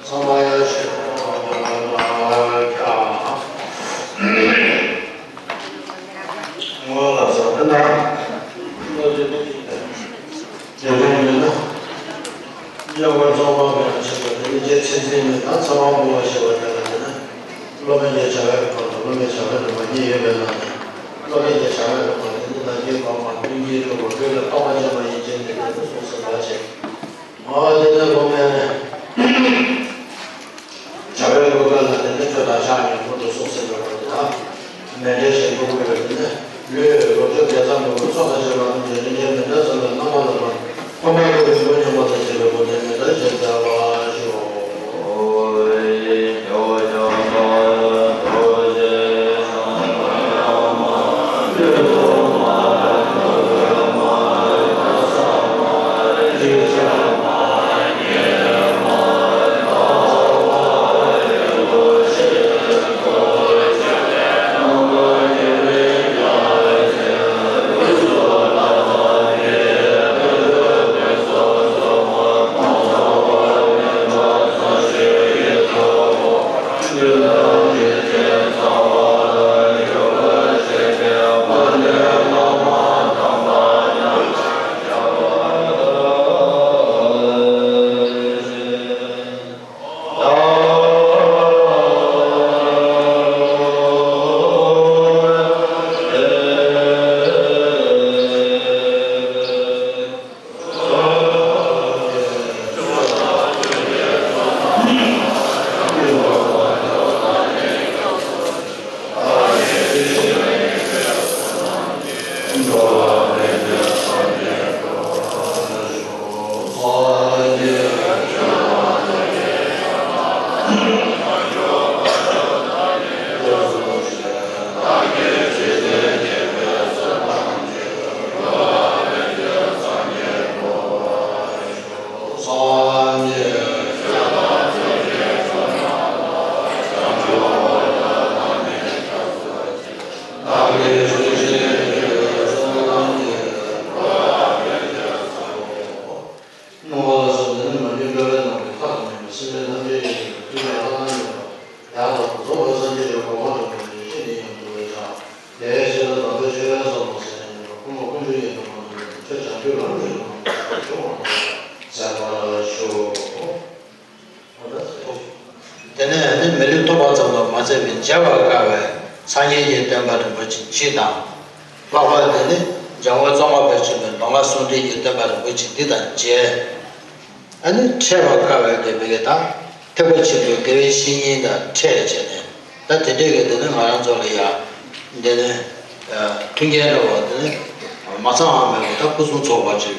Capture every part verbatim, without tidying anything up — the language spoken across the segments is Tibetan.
ཚང་མ་ཡར་ཞུ། ངོ་ལ་ས་དེ་ན། བློ་གྲོས་མི་ཤེས་པས། དེ་འདྲ་ཡིན་ན། སྐྱེ་བོ་ཚང་མ་གི་ཡང་ཆེ་བ་དེ་ནི་རྗེ་ཚེ་འཛིན་མའི་ད་ཚེ་དབང་བསྐུར་བ་ཞེས་པ་དེ་ལ་བརྟེན་ནས། སློབ་དཔོན་གྱི་བྱ་བའི་བར་དུ་སློབ་མའི་བྱ་བའི་རིམ་པ་གཉིས་ཡོད་པའི་ནང་ནས། སློབ་དཔོན་གྱི་བྱ་བའི་རིམ་པ་དེ་ནི་ལམ་གྱི་གོ་འཕང་ཀུན་གྱི་སྤྲུལ་སྐུ་སྤྲུལ་པའི་འཕགས་པ་སྤྱན་མ་ཡིན་ཅན་དེ་ཉིད་དུ་གསུངས་ཟིན་པ་བྱས། ཨ་དེ་ནས་སློབ་མའི་བྱ་བའི་ལུགས་འགའ་ལ་དེ་ནི་ཆོས་དང་ཕྱག་གཉིས་མངོན་དུ་གསུངས་ཟིན་པའི་སྐོར་དེ་དག་མཎྜལ་ཞིག་འབུལ་དགོས་པའི་དེ་ནི་ལུས་ལོངས་སྤྱོད་དགེ་རྩ་མོས་གུས་ཚོགས་དང་བཅས་པ་རྣམས་ཀྱི་རིན་ཆེན་མཎྜལ་ཙམ་དུ་སྣང་བ་ལ་ཕན། ཕན་པ་དགེ་བའི་མགོན་ཉམས་པ་དང་བཅས་པའི་སྒོ་ནས་མཎྜལ་ཞིག་སྩལ་བར་ཞུ། སྣང་བ་ལ་སོགས་ཏེ་ནི་མ་ལུས་འགྲོ་བའི་ནང་དུ་མཐའ་དང་མཉམ་པའི་སེམས་ཅན་ཐམས་ཅད་ཀྱི་ཐུགས་ནི་ལྷ་དང་མཉམ་པ། ཡང་དག་པར་རྫོགས་པའི་སངས་རྒྱས་ཀྱི་གོ་འཕང་དང་མཉམ་པའི་ཆོས་ནི་ཡོངས་སུ་བསྔོས་ཤིང་། དེའི་ཕྱིར་དང་པོའི་ཆོས་ཡོན་ཟབ་མོ་ཟེར་ནས་ཁོ་ན་ཀུན་འདུས་ཡོན་ཏན་མང་དུ་ཆོས་བྱང་ཆུབ་ལམ་རིམ་གྱི་ངོ་བོ་ཟབ་མོ་ཟད་པར་ཞུ། དེ་ནས་ནི་མི་ལུས་ཐོབ་པ་ཙམ་དུ་མ་ཚད་པའི་མཇལ་བར་དཀའ་བའི་སངས་རྒྱས་ཀྱི་བསྟན་པ་རིན་པོ་ཆེ་སྤྱི་དང་། ལྷག་པར་དུ་ནི་འཇམ་མགོན་ཙོང་ཁ་པས་མཚོན་པའི་མདོ་སྔགས་ཟུང་འབྲེལ་གྱི་བསྟན་པ་རིན་པོ་ཆེ་འདི་དང་མཇལ། ཨ་ནི་འཕྲད་པར་དཀའ་བའི་དེ་མི་དགེ་དང་ཐེག་པ་ཆེན་པོའི་དགེ་བའི་བཤེས་གཉེན་དང་འཕྲད་བྱས་ནས། ད་དེ་འདྲའི་གི་དེ་ནི་ང་རང་ཚོ་ལ་ཡང་འདི་ནི་མཐུན་རྐྱེན་འདྲ་བ་དེ་ནི་མ་ཚང་བ་མེད་པ་ད་སྐུ་གསུང་ཚོགས་པ་ཅིག་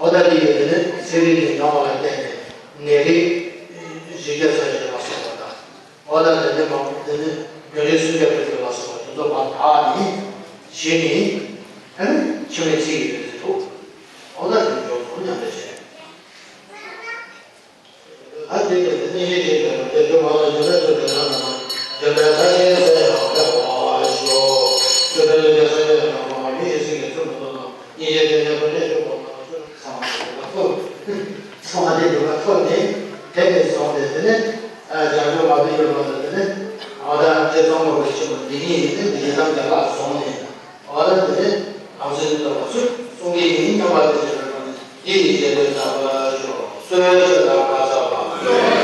ཨོ་ད་དེ་ཡོད་དེ་ནི་ཚན་རིག་གི་སྦྱོང་བ་ལ་བརྟེན་ནས་ནད་རིགས་བཞི་བརྒྱ་རྩ་བཞི་ལ་སོགས་པ་དང་། ཨོ་ད་དེ་ནི་མང་པོ་དེ་ནི་རྒྱུན་རིང་སུམ་བརྒྱ་བརྒྱད་ཅུ་ལ་སོགས་པ་དེ་ཚོ་མར་དག་ནས་གཞི་ནས་ཨ་ནི་འཆི་མེད་ཚིག་གི་ཡོད་ཚད་འདུག་ཨོ་ད་དེ་འཇོག་ཚུལ་མཉམ་འདྲེས་བྱས། ཨ་དེ་ལས་དེ་ནས་ཡེ་ཤེས་ཀྱི་རོ་དེ་ཚོ་མ་ལ་འཇུ་ལེ་ཚོ་དེ་ན་ན་འཇུ་ལེ་ས་ཡེ་ས་ཡེ་ཧ་ལེ་ཧ་ཤོ། ཚོ་དེ་ལས་དེ་ས་ཡེ་ཧ་ཧ་མི་ཡེ་སི་གི་ཚོ་མི་ཚོ་ན་ཡེ་ཤེས་དེ་ནས་ཁོ་ནས་ཤོ་གོ་ན་ཚོ་ཚང་མ་དེ་ལ་ཐོབ། ཚང་མ་དེ་ལ་ཐོབ་ནས་དེ་ནས་སོང་སྟེ་དེ་ནས་ཨ་རྒྱ་མཚོ་མ་བུ་ཡོད་པ་དེ་ནས་ཨ་ད་དེ་ཚང་མ་གི་ཆེན་པོ་འདི་ཉིད་ཡིན་ཏེ་འདི་ཉིད་དམ་རྒྱ་ལ་སོང་ནས། ཨ་ལ་དེ་ནས་ང་ཚོའི་འདི་ལ་ཚུར་གསུང་གི་ཡིན་སྙམ་པ་དེ་བྱེད་པའི་སྒོ་ནས་འདི་ཡི་རྗེས་ལུས་བསམ་པར་ཞུ། གསོལ་ཇ་དང་བཀའ་སྩལ་པ།